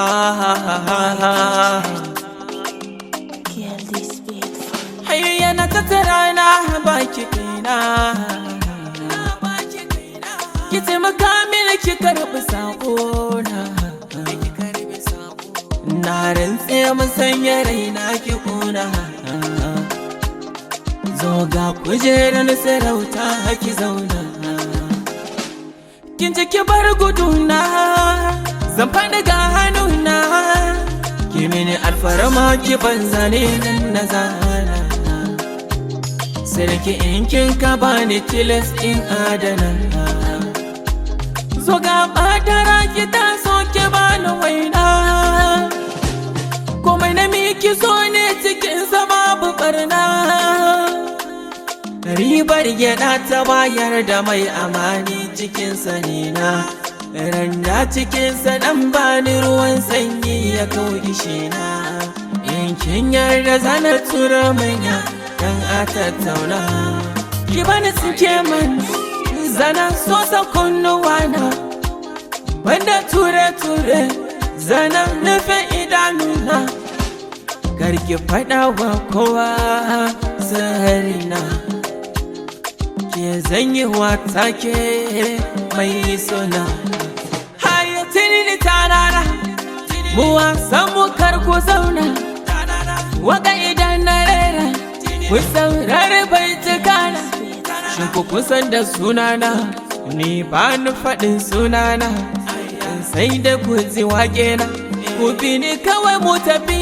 Ah, Kill this beat for me. Hayya na tattara na baki kaina. Ki taimaka mini ki karɓi saƙona. Na rantse mun sanya raina ki kuna. Zo ga kujerar sarauta ki zauna. Kin ji, ki bar guduna, zan faɗi ga hannuna. Ki mini alfarma ki ban zane nan na zana. Sarki, in kin ka bani, tilas in adana. Zo ga ɓatara, ki taso ki bani waina. Komai na miki so ne, cikinsa babu barna. Ribar gyaɗa ta bayar da mai amani cikin sanina. Randa cikinsa ɗan bani ruwan sanyi ya kau na. In kin yarda, zana tura manya dan a tattauna. Ki bani tsinke man zana so kunnuwana. Banda ture-ture, zana nufe idanuna. Karki faɗa wa kowa sirrina. Ke zan yi wa take mai suna. Hayatini tarara, mu wasan mu kar ku zauna. Waka idan na rera, ku saurari baitukana. Shin ku kusan da sunana? Ni ba ni faɗin sunana, sai da ku ji waƙe na. Ku bi ni kawai mu tafi.